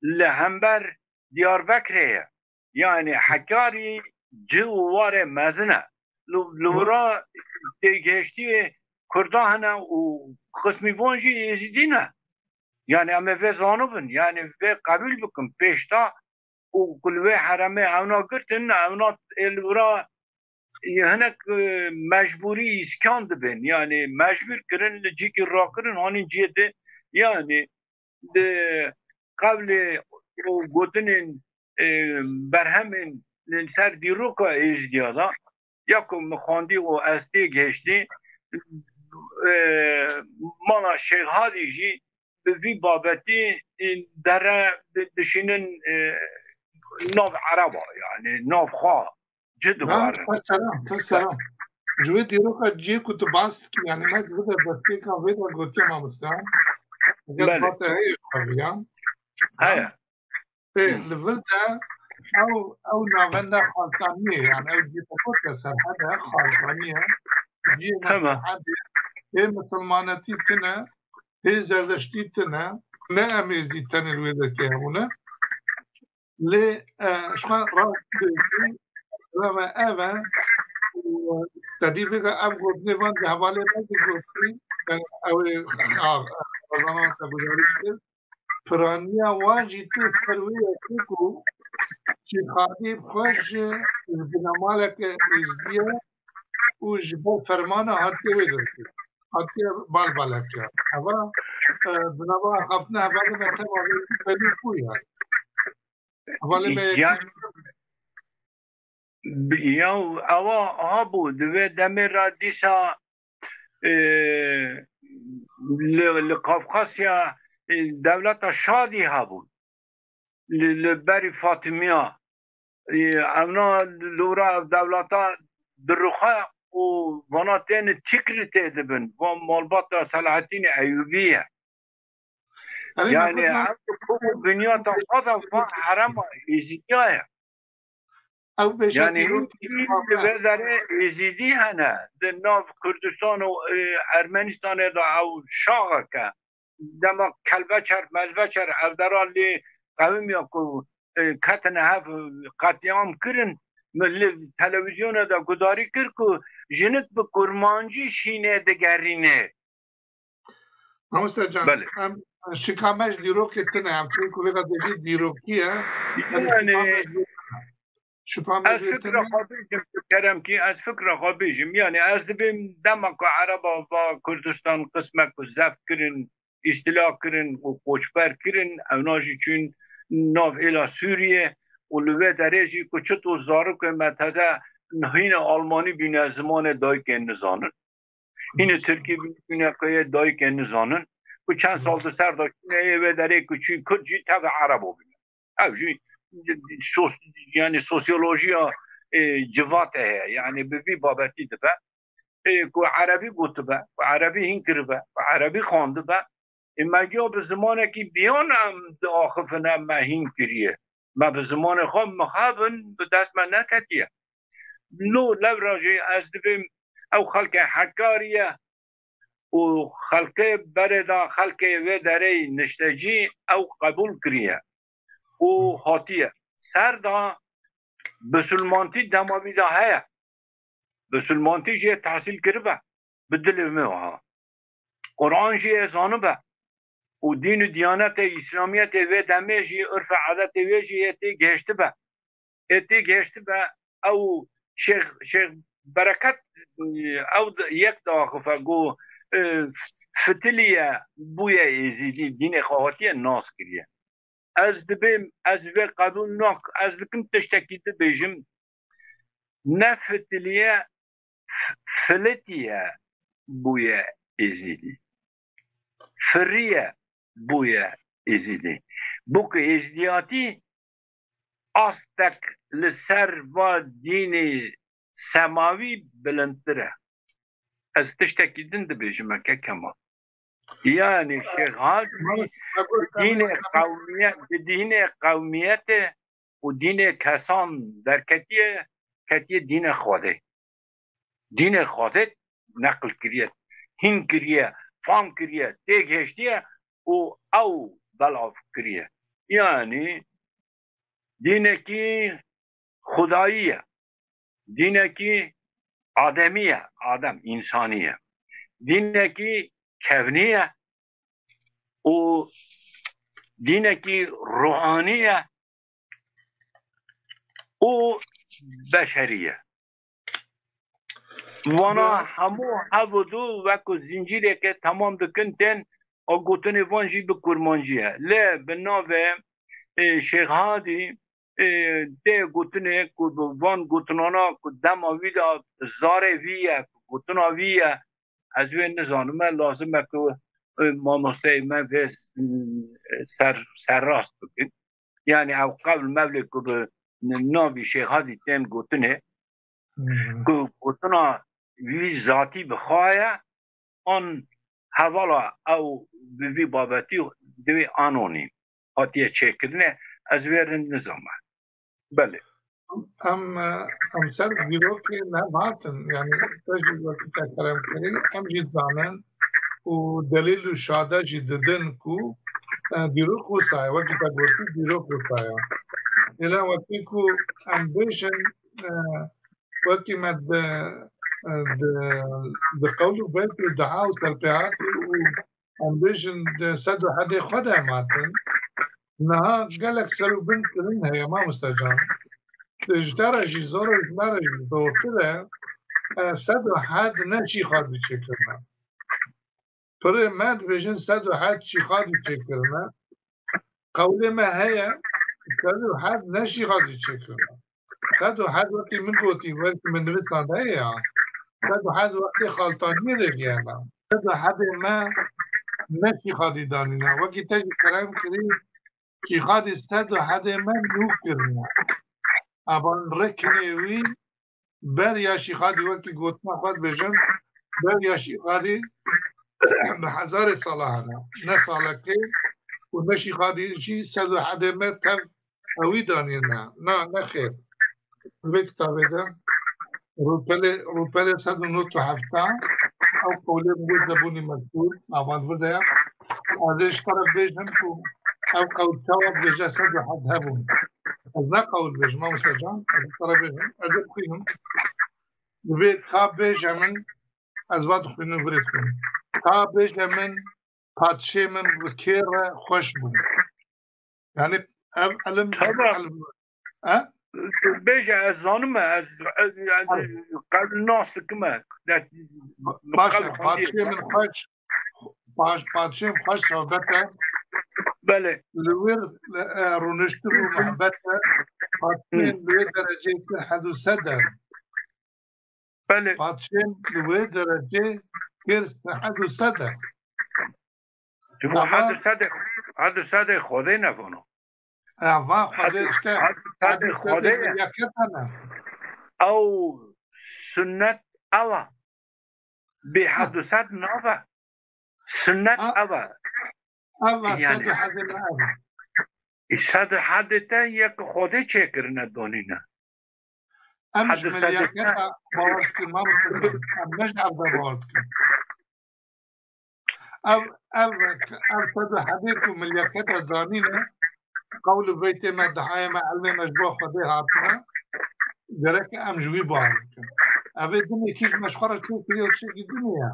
Li hember Diyarbekirê ye. Yani Hekarî cih û warê mezin e. Li, li wira têgihiştiyê Kurda hene û qismî van jî Êzidî ne. Yani em ê vê zanibin, yani vê qebûl bikin. Pêşta û ku li wê heremê ewna girtin, ewna ê li wira, e, hinek, e, mecbûrî îskan dibin. Yani mecbûr kirin, li cîkî rakirin, hanîn cihê di, yani di qewlê û gotinên, e, berhemên li ser dîroka Êzidiya de, ya ku min xwendî û ez tê gihiştî, e, mala Şêx Hadî jî bi vî babetî, e, dere di-, dişînin, e, nav Ereba, yani nav xwe cih diguherin. Te selam, te selam. Ji wê dîroka cihê ku tu bas dikî, yani me di vê de destpêka vê de gotiye mamoste. Eger Belê. Bate heye xwe viyan. Heye. Ê, Hı. Li vir de ew, ew navenda Xaltaniyê, yani ew cî te gotiye serhede Xaltaniyê. Cihê Tamam. Mesihadê, ê misilmanetî tune, ê zerdeştî tune, ne em êzî tenê li wê derkê hebûne. Lê, e, ji xwe rast bêjî, reve ev e, û te dî vêga ev gotinê van di hevalê me jî gotî, yani ew ê, a, a, zanan te gudarî kir. Piraniya wan jî tê ser wê yekê ku Şêxadî bi xwe ji, ji binemaleke êzdiye û ji ber fermana hatiye wê derkê. Hatiye balbaleke. Eva, e, binava axaftina hevalê me tema vê belî bû yani. Hevalê me Ya, bi-, ya, ewa habû, di vê demê re dîsa, e, li, li Kafkasya, e, dewleta Şadî hebû. Li, li berî Fatimiya. E, evna li wira ev dewleta diruxe û vana tên Tikritê dibin. Van malbata Selahattînê Eyûbî ye. Erê, me Yani got, me ev kok û binyata xwe de van herema Êzidiya ye. Ew bêje Yani dîrokî hîn xwe li vê derê Êzidî hene. Di nav Kurdistan û, e, Ermenistanê de ew şaxek e. Dema kelbeçer, melbeçer, ev dera lê qewimiya ku, e, ketine hev, qetlîam kirin, min li televîzyonê de gudarî kir ku jinik bi kurmancî şînê digerîne. Mamoste can, Belê. Em şika me ji dîrokê tune, em çunku vê qedê jî dîrokî ye. Em Yani, şika me ji wê tune. Şika me Ez ji wê fikra tune. xwe bêjim, kerem kî, ez fikra xwe bêjim. Yani, ez dibêm dema ku Ereba va Kurdistan qismek ku zeft kirin, îstîla kirin û koçber kirin, ewna jî çûn nav êla Sûriyê û li vê derê jî ku çito zarokê me teze hîne Almanî bîne, zimanê dayikê nizanin. Hîne Tirkî bîne, ku yê dayikê nizanin. Ku çend sal di ser de çûne yê vê derê ku çûn Kurd jî tevî Erebo bîne. Ev jî sos-, yani sosyolojiya, e, civatê heye. Yani bi vî babetî dibe. E, ku erebî gotibe, ku erebî hîn kiribe, ku erebî xandibe. E, me giya bi zimanekî biyan em diaxifin, em me hîn kiriye. Me bi zimanê xwe mixabin, bi dest me neketiye. Lo lewra jî ez dibêm ew xelke Hekarî ye û xelkê berê de xelkê vê derê niştecî ew qebûl kiriye û hatiye. Ser de bisilmantî dema vî de heye. Bisilmantî jî yê tehsîl kiribe. Bi dilê me wiha. Quran jî yê zanibe. Û dîn û diyanetê Îslamiyetê vê demê jî, urf û adetê wê jî yê tê gihiştibe. Ê tê gihiştibe, ew Şêx, Şêx Bereket, ew di-, yek diaxife, got, e, fitiliye bûye Êzîdî, dînê xwe hatiye nas kiriye. Ez dibêm, ez vê qebûl nak, ez dikim tiştekî dibêjim, ne fitiliye, f-, filitiye bûye Êzîdî. Firiye bûye Êzîdî. Bû ku Êzîdiyatî astek li ser va dînê semawî bilindtir e. Ez tiştekî din dibêjim, eke Kemal. Yani Şêx Hadî dînê qewmiyet, bi dînê qewmiyetê û dînê kesan derketiye, ketiye dînê Xwedê. Dînê Xwedê neqil kiriye, hîn kiriye, fam kiriye, têgihiştiye û ew belav kiriye. Yani dînekî xwedayî ye, dînekî ademî ye, adem, însanî ye. Dînekî kevnî ye û dînekî ruhanî ye û beşerî ye. Vana hemû hev û du wek ku zincîreke temam dikin tên, a gotinê van jî bi kurmancî ye. Lê bi navê, e, Şêx Hadî, e, tê gotinê ku bi van gotinana ku dema wî de zarê vî ye, gotina vî ye, ez wê nizanim, me lazim e ku, e, mamosteyê me vê s-, ser, serrast bikin. Yani ew qewl mevlê ku bi navî Şêx Hadî tên gotinê, Hmm. ku gotina wî zatî bi xwe ye, an hevala ew bi vî babetî divê anonîm hatiye çêkirinê, ez wê rind nizame. Belê. Em, em ser dîrokê nehatin, yani te jî wekî te kerem kirî, em jî dizanin û delîl û şade jî didin ku, e, dîrok wisa ye, wekî te gotî dîrok wisa ye. Lê wekî ku em bêjin, e, wekî me di, e, di, di qewl û beyt û dua û serpêhatî û em bêjin di sed û hedê xwe de em hatin. Niha gelek ser û bin kirin heye, mamoste can. Ji te re jî zor e, ji me re jî zortir e. E, sed û heft ne Şîxadî çêkirine. Pirê me dibêjin sed û heft Şîxadî çêkirine. Qewlê me heye, sed û heft ne Şîxadî çêkirine. Sed û heft wekî min gotî, wekî min nivîsand heye ya. Sed û heft wextê Xaltaniyê de jî hene. Sed û heftê me ne Şîxadî danîne. Wekî te jî kerem kirî, Şîxadî sed û heftê me nû kirine. Evan riknê wî ber ya Şîxadî, wekî gotina xwe dibêjin, ber ya Şîxadî bi hezarê sala hene. Ne salekê û ne Şîxadî jî sed û heftê me tev ewî danîne. Na, ne xêr. Li vê kitabê de rûpelê, rûpelê sed û nod û heft ew qewlê min got zebûnî mezkûr, avan vir de ye. Ez ê ji te re bêjim ku ev qewl çawa dibêje sed û heft hebûn. Ez ne qewl dibêjim, mamoste can, ez ji te re bêjim. Ez ê bixwînim. Divê ka bêje min, ez va dixwînim, virê dixwînim. Ka bêje min, padşê min bi kê re xweş bû. Yani ev ilim, Tamam. ilim, he? Bêje, ez zanim e, ez, ez, yani, Tamam. qewl nas dikim e. De-, Baş e, qewl xwendiyê. Padşê min xweş, Paş, padşên xweş sohbet e. Belê. Li wir, e, rûniştin û muhebet e. Padşên li wê dereceyê kir hed û sed e. Belê. Padşên li wê dereceyê kir hed û sed e. Çima hed û sedê, hed û sedê Xwedê ne vano. Eva Xwedê işte. Hed û sedê Xwedê ye. Yaketana. Ew sunnet ew e. Bê hed û sed nabe. Sunnet ev e. Ev e, sed û hedê me ev e. Sed û hedê te yek Xwedê çêkirine donîne. Em ji milyaketa bawer dikin, ma Muslim. Em ne ji ev de bawer dikin. Ev, ev, ev sed û hedê ku milyaketa danîne, qewl û beytê me, dihayê me, ilmê me ji bo Xwedê hatine, gerek em ji wî bawer bikin. Ev ê dinê kî ji me ji xwe re çêkiriye û çêkî dinê ye.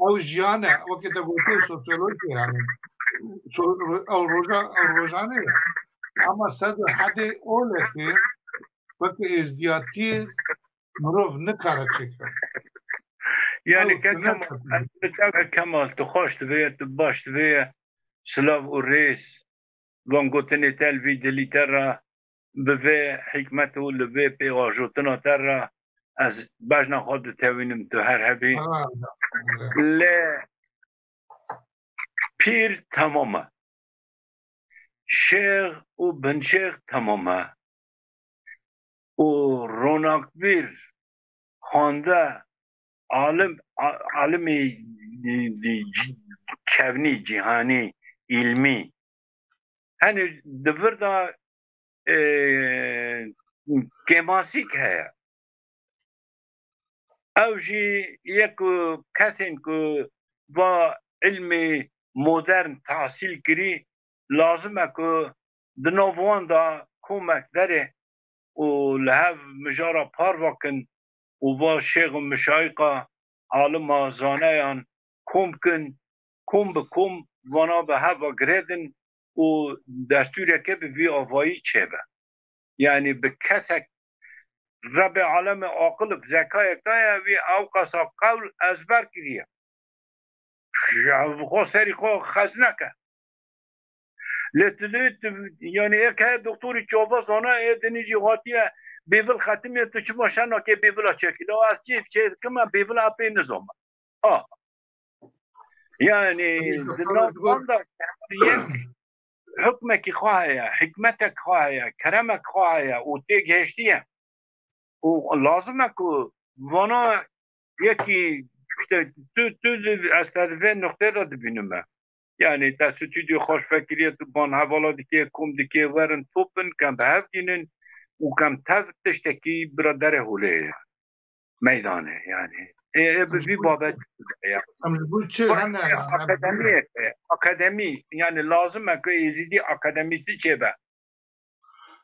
Ew jiyan e, wekî te gotî sosyolojî yani. So-, ew roja, ew rojane ye. Ama sed û hedê olekê wekî êzdiyatiyê mirov nikare çêke. Yani ke Kemal, Kemal, tu xweş divê, tu baş divê, silav û rêz. Van gotinê te li vî dilî te re, bi vê hikmet û li vê pêvajotina te re ez bejna xwe ditewînim, tu her hebî. Lê pîr temam e. Şêx û binşêx temam e. Û ronakbîr, xwende, alim, a-, alimê, e, e, kevnî, cîhanî, îlmî. Henî di vir de, e, kêmasîk heye. Ew jî yek kesên ku va ilmê modern tahsîl kirî, lazim e ku di nav wan de komek derê û li hev mijara parva kin û va şêx û mişayîqa alima zaneyan kom kin, kom bi kom vana bi hev ve girêdin û destûreke bi vî avayî çêbe. Yanî bi kesek Rebê alemê aqilek, zekayek daye, wî ewqasa qewl ezber kiriye. Ji xwe serî xwe xezne ke. Lê tu dê, tu, yanî êk heye doktorî çava zana, ê dinî jî hatiye bêvil xetimiye, tu çima şer nake bêvila çêkî? La ez çi çê dikime, bêvila pê nizame. A. Yanî di nav wan de yek hukmekî xwe heye, hikmetek xwe heye, keremek xwe heye û tê gihiştiye. Û lazim e ku vana yekî, işte, tu, tu, ez te di vê nuqteyê de dibînime. Yani te stûdyo xweş vekiriye, tu ban hevala dike, kom dike, werin top bin, kem bi hev gînin û kem tev tiştekî bira derê holê ye. Meydanê yani. Ê, ê bi vî babet ya. Em ji bo çi hene yani? Akademiyek e. Akademî, yani lazim e ku êzidî akademîsî çêbe.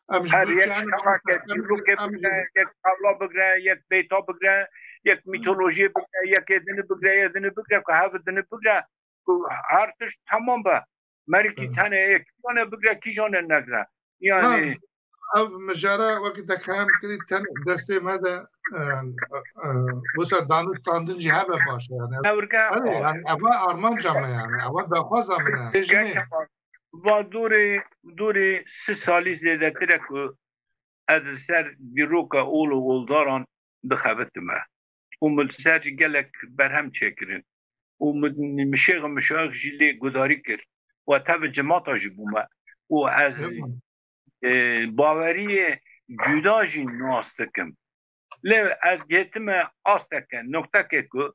Her yek şevake dîrokê bigre, yek tavla bigre, yek beyta bigre, yek mîtolojiyê bigre, yek êdinî bigre, êdinî bigre, ku hev dinî bigre, ku her tişt temam be. Merî kî tenê yek kîjane bigre, kîjane negre. Yani ev mijara wekî te kerem kirî ten destê me de, e, e, wisa danûstandin jî hebe baş e yani. Ewrke. Yani eva armanca me yani, eva daxwaza min e. Bêjimê. Va dûrê, dûrê sî salî zêdetir e ku ez li ser dîroka ol û oldaran dixebitime. Û min li ser jî gelek berhem çêkirin. Û min, min şêx û mişayix jî lê gudarî kir. Û ez tevî cemata jî bûme. Û ez, e, baweriyê cuda jî nas dikim. Lê ez gêtime asteke, nokteke ku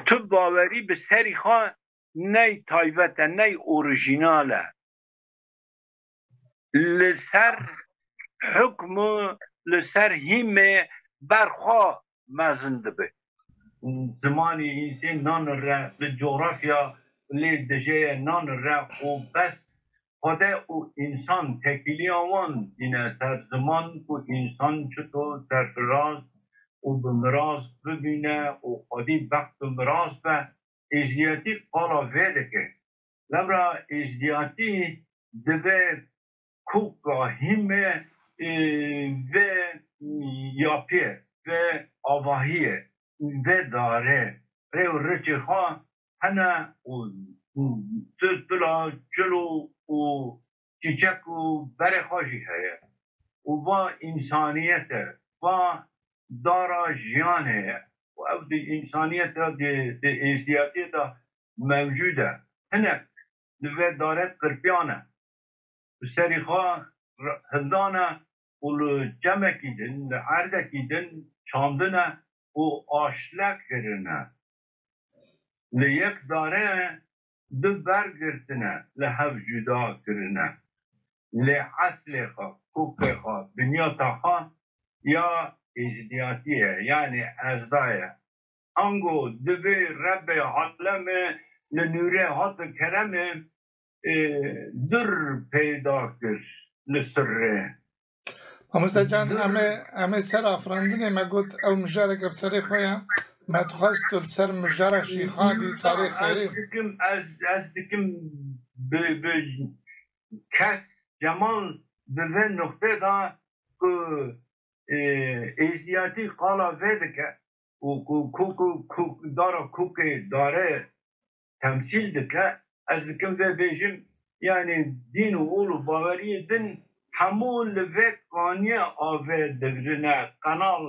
tu bawerî bi serî xwe ney taybet e, ney orîjînal e. Li ser hukm û li ser hîmê ber xwe mezin dibe. Zimanê însê nanire, bi cografya lê dijeye nanire û bes Xwede û însan tekîliya wan tîne ser ziman ku însan çito serfiraz û bi miraz bibîne û xwedî bext bi miraz be, êjdiyatî qala vê dike. Lewra êjdiyatî dibe koka hîmê, e, vê yapiyê, vê avahiyê, vê darê, rê û riçê xwe hene û tu, tula, çilo û çîçek û berê xwe jî heye. Û va însaniyet e, va dara jiyanê ye. Û ew di însaniyet de, di, di êzdiyatiyê de mewcûd e. Hinek li vê darê qirpiyan e. Bi serî xwe re-, hildane û li çemekî din, li erdekî din çandine û aşle kirine. Li yek darê du ber girtine, li hev cuda kirine. Lê eslê xwe, kokê xwe, binyata xwe ya êzdiyatî ye, yanî ezda ye. Ango divê Rebbê alemê li nûrê hat keremê, e, dur peyda kir li sirrê. Mamoste can, em ê, em ê ser afirandinê, me got ew mijareke bi serê xwe ye. Me dixwest tu li ser mijara Şîxanî, tarê xêrê. Ez dikim, ez, ez dikim bi, bi kes Cemal bi vê nuqtê de ku, e, êzdiyatî qala vê dike û ku, ku, ku, ku dara kûkê dare temsîl dike, ez dikim vê bêjim, yanî dîn û ol û baweriyê din hemû li vê kaniyê avê digirine, qenal,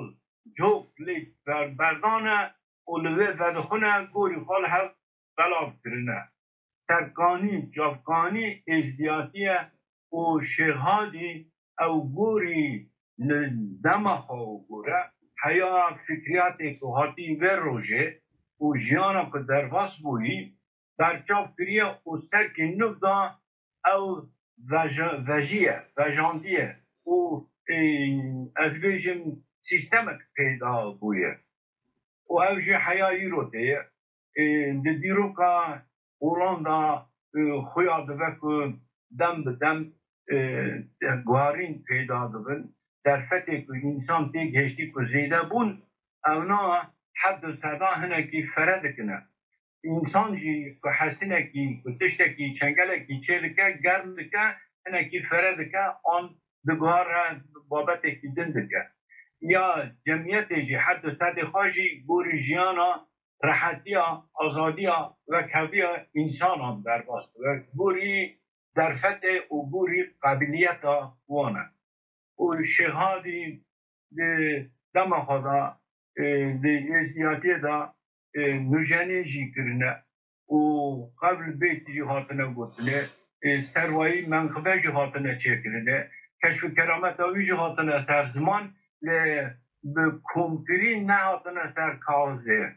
cok lê ber-, berdane û li vê vedixwine, gorî xwe li hev belav kirine. Serkanî, çavkanî êzdiyatî ye û Şêxadî ew gorî li dema xwe û gore heya fikriyatê ku hatî vê rojê û jiyana ku derbas bûyî berçav kiriye û serkê nû da ew veje-, vejiye, vejandiye û, ê, ez bêjim sîstemek peyda bûye. Û ev jî heya îro tê ye. Ê, di dîroka Holanda, ê, xuya dibe ku dem bi dem, ê, guharîn peyda dibin. Derfetê ku însan tê gihiştî ku zêde bûn, ewna hed û seda hinekî fere dikine. Însan jî ku hesinekî, ku tiştekî, çengelekî çê dike, germ dike, hinekî fere dike, an diguhare babetekî din dike. Ya cemiyetê jî hed û sedê xwe jî gorî jiyana rehetiya, azadiya, wekheviya însanan derbas dibe. Gorî derfetê û gorî qebîliyeta wan e. Û Şêxadî di dema xwe de, e, di êzdiyatiyê de, e, nûjenê jî kirine û qewl bêt jî hatine gotine, e, serwayî menqibe jî hatine çêkirine, keşf û kerameta wî jî hatine ser ziman, lê bi komkirî nehatine ser kaxizê.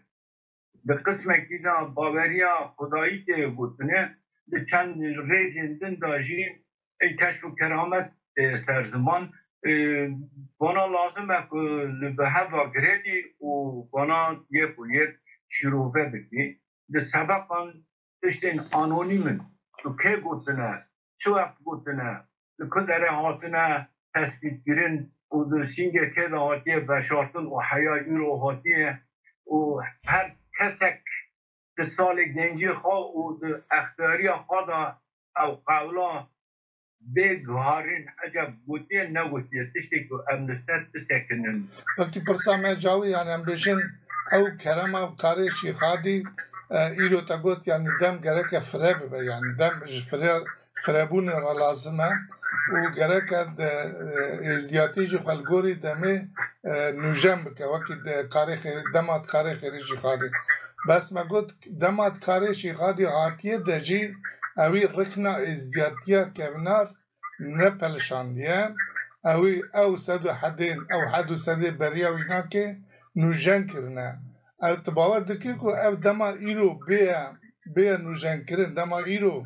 Di qismekî de baweriya xwedayî tê gotine, di çend rêzên din de jî ê keşf û keramet tê ser ziman. Ê, vana lazim e ku li bi hev ve girêdî û vana yek û yek şîrove bikî. Di sebeqan tiştên anonîm in. Tu kê gotine, çi wext gotine, li ku derê hatine tespîtkirin û di sîngê kê de hatiye veşartin û heya îro hatiye û her kesek di salê gencî xwe û di extiyariya xwe de ew qewla bê guharîn eceb gotiye negotiye, tiştê ku em li ser bisekinin. Wekî pirsa me cawî, yani em bêjin ew kerema karê Şîxadî, e, îro te got, yani dem gereke fire bibe, yani dem ji fire, firebûnê re lazim e û gereke de, e, êzdiyatî jî xwe li gorî demê, e, nûjen bike, wekî de karê xêrî, dema karê xêrî Şîxadî. Bes me got, dema karê Şîxadî hatiye de jî ewî rikna êzdiyatiya kevnar nepelişandiye. Ewî ew sed û hedên, ew hed û sedê beriya wî nake nûjen kirine. Ew tu bawer dikî ku ev dema îro bêye, bêye nûjenkirin, dema îro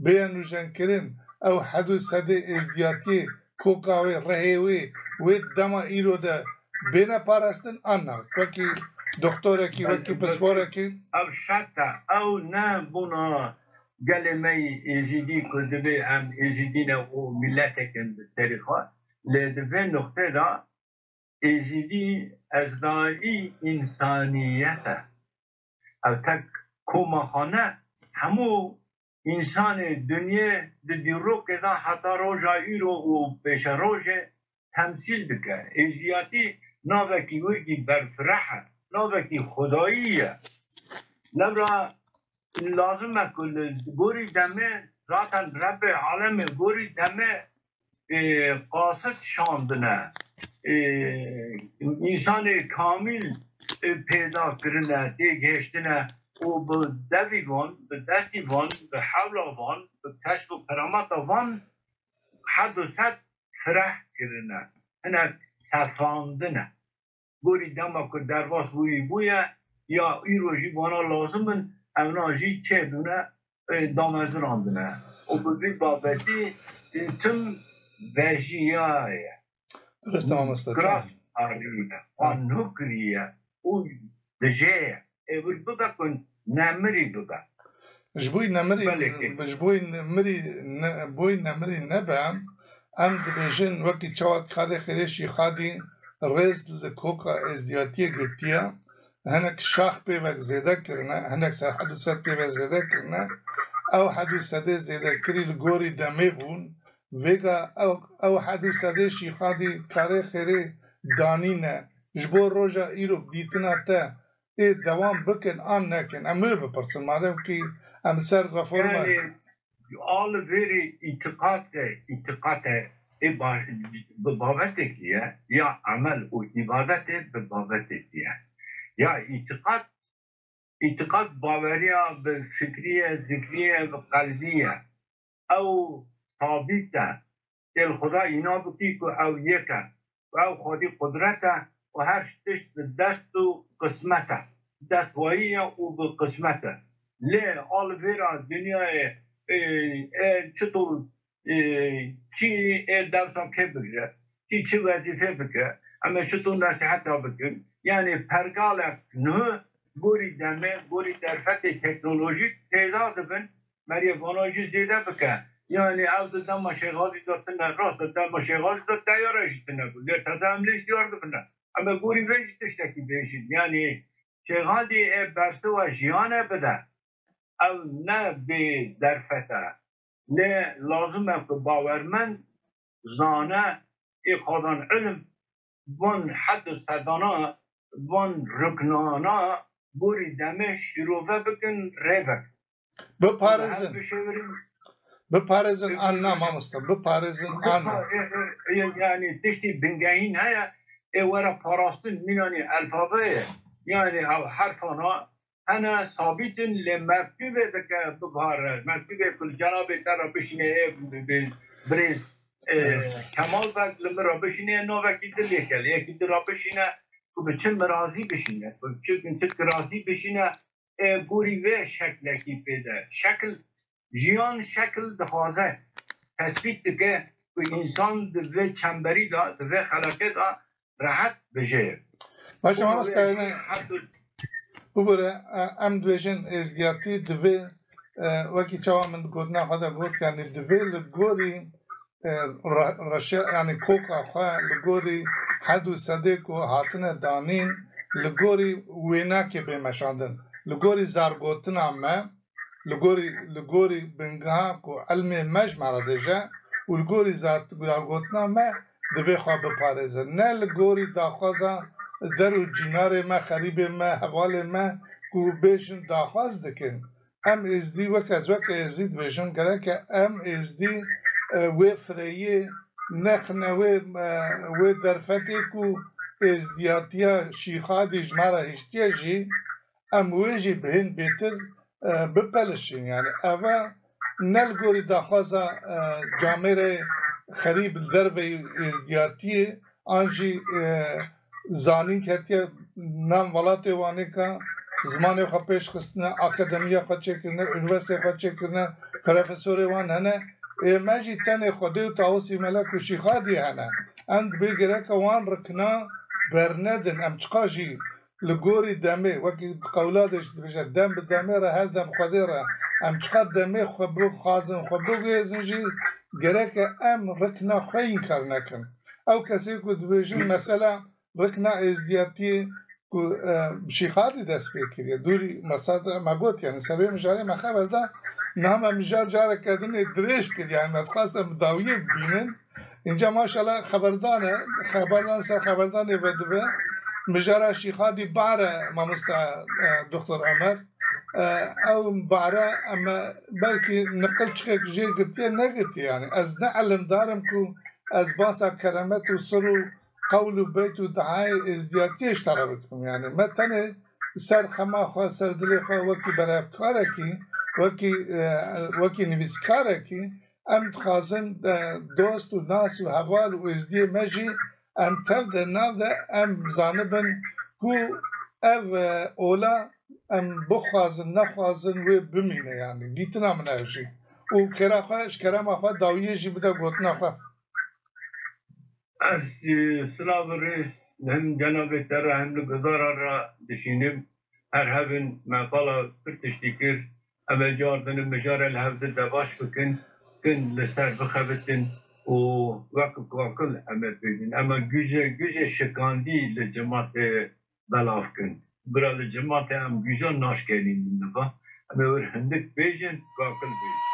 bêye nûjenkirin, ew hed û sedê êzdiyatiyê, koka wê, rihê wê, wê dema îro de bêne parastin an na? Wekî doktorekî, wekî pisporekî? Ev şert e, ew ne bona gelê me yî Êzidî ku divê em Êzidî ne û miletek in bi serî xwe. Lê di vê nuqtê de Êzidî ezdayî însaniyet e. Ev tek koma xwe ne, hemû însanê dinyê di dîrokê de heta roja îro û pêşerojê temsîl dike. Êziyatî navekî wekî berfireh e, navekî xwedayî ye. Lewra lazim e ku li gorî demê zaten Rebbê alemê gorî demê, e, qasid şandine. E, însanê kamîl, e, pêda kirine, têgihiştine û bi devî van, bi destî van, bi hewla van, bi keşf û kerameta van hed û sed fireh kirine. Hinek sefandine. Gorî dema ku derbas bûyî bûye, ya îro jî vana lazim in, evna jî çêdûne, e, damezirandine. Û bi vî babetî, e, tim vejiyaye. Durust e, mamoste. Kiras arîne, xwe nû kiriye û dijê ye. Ê wir bibe ku nemirî bibe. Ji bo nemirî, Belê ki. ji bo nemirî ne, bo nemirî nebe, em dibêjin wekî çawa Karê Xêrê Şîxadî rêz li koka êzdiyatiyê girtiye, hinek şax pê ve zêde kirine, hinek ser hed û sed pê ve zêde kirine. Ew hed û sedê zêdekirî li gorî demê bûn. Vêga ew, ew hed û sedê Şîxadî Karê Xêrê danîne. Ji bo roja îro dîtina te ê dewam bikin an nekin? Em wê bipirsin, madem kî em ser reforma Yani, a li vêrê îtiqat e, îtiqat e, ê ba-, bi bavetekî ye, ya emel û îbadet ê bi bavetekî ye. Ya îtiqat, îtiqat baweriya bi fikrî ye, zikrî ye, bi qelbî ye. Ew sabît e. Tê li Xuda îna bikî ku ew yek e. Û ew xwedî qudret e û her tişt bi dest û qismet e. Destwayî ye û bi qismet e. Lê a li vêra dinyayê, e, e, çitur, e, kî ê dersa kê bigire, kî çi wezîfe bike, em ê çitur nesîheta bikin. Yanî pergalek nuh gorî demê, gorî derfetê teknolojîk peyda dibin, meriyê vana jî zêde bike. Yanî ew di dema Şêxalî de tune, rast e, dema Şêxalî de teyare jî tune bû. Lê teze em lê jî diyar dibine. Em ê gorî vê jî tiştekî bêjin. Yanî Şêxalî ê bersiva jiyane bide. Ew ne bê derfet e. Lê lazim e ku bawermend, zane, ê xwadan ilim, van hed û sedana, van ruknana gorî demê şîrove bikin, rê vekin. Biparêzin. Hev bişêwirin. Biparêzin an na, mamoste, biparêzin an na. Bipa-, e, e, e, yanî tiştî bingehîn heye, ê were parastin mînanî elfabeyê. Yanî ew herfana hene sabît in, lê mektûbê bike bibare. Mektûbê ku li cenabê te re bişîne, ê bi, bi, birêz, e, Evet. Kemal Beg li min re bişîne, navekî dilê ke, lê yekî din re bişîne, ku bi çi min razî bişîne, ku bi çi, çi razî bişîne, e, gorî vê şeklekî pê de. Şekil, jiyan şekil dixwaze, tesbît dike ku însan di vê çemberî de, di vê xelekê de rehet bijê. Baş e, Bû mamoste, wê yanî, her du- bibûre, e, em dibêjin êzdiyatî divê, e, wekî çawa min di gotina xwe de got, yanî divê li gorî, e, re-, reşe-, yanî koka xwe li gorî hed û sedê ku hatine danîn, li gorî wênakê bê meşandin. Li gorî zargotina me, li gorî, li gorî bingeha ku ilmê me ji me re dêje û li gorî zat-, zargotina me divê xwe biparêze. Ne li gorî daxwaza der û cînarê me, xerîbê me, hevalê me ku bêjin daxwaz dikin. Em êzdî, wek ez, wek êzdî dibêjim, gereke em êzdî, e, wê fireyê nexine wê, e, wê derfetê ku êzdiyatiya Şîxadî ji me re hiştiye jî, em wê jî bi hên bêtir, e, bipelişin. Yanî ev e ne li gorî daxwaza, e, camêrê xerîb li derveyî êzdiyatiyê, an jî, e, zanîn ketiye nav welatê Wanê ka zimanê xwe pêş xistine, akademiya xwe çêkirine, unîversîteyê xwe çêkirine, profesorê wan hene. Ê me jî tenê Xwedê û Tawusî Melek û Şîxadî hene. Em dibê gereke wan rikna bernedin. Em çiqa jî li gorî demê, wekî qewla de jî dibêje, dem bi demê re her dem Xwedê re. Em çiqa demê xwe bixwazin, xwe biguhêzin jî, gereke em rikna xwe înkar nekin. Ew kesê ku dibêjin mesela rikna êzdiyatiyê ku, e, Şîxadî dest pê kiriye. Dûrî mesada me got, yanî ser vê mijarê me xeber da, niha me mijar careke din ê dirêj kir, yanî me dixwest em bi dawiyê bibînin. Înca maşallah xeberdan e, xeberdan ser xeberdanê vedibe. Mijara Şîxadî bare mamosta, e, Doktor Omer. e, ew bara em belkî niqil çiqek jê girtiye negirtiye. Yani ez ne ilimdar im ku ez basa keremet û sir û qewl û beyt û dihayê êzdiyatiyê ji te re bikim. Yani me tenê ser xema xwe, ser dilê xwe wekî berhevkarekî, wekî, e, wekî nivîskarekî em dixwazin, e, dost û nas û heval û êzdiyê me jî em tev de nav de em zanibin ku ev, e, ola em bixwazin, nexwazin wê bimîne yani. Dîtina min ev jî. Û xêra xwe, ji kerema xwe dawiyê jî bide gotina xwe. Ez, e, silav û rêz li hem cenabê te re hem li guzara re dişînim. Her hebin me bala pir tiştî kir. Em ê cardin û mijare li hev di debaş bikin, kin li ser bixebitin û wek kakil em ê bêjin. Em ê gujê, gujê şikandî li cimatê belav kin. Bira li cimatê em gujan naşkenîn niva. Em ê wir hindik bêjin, kakil bêjin.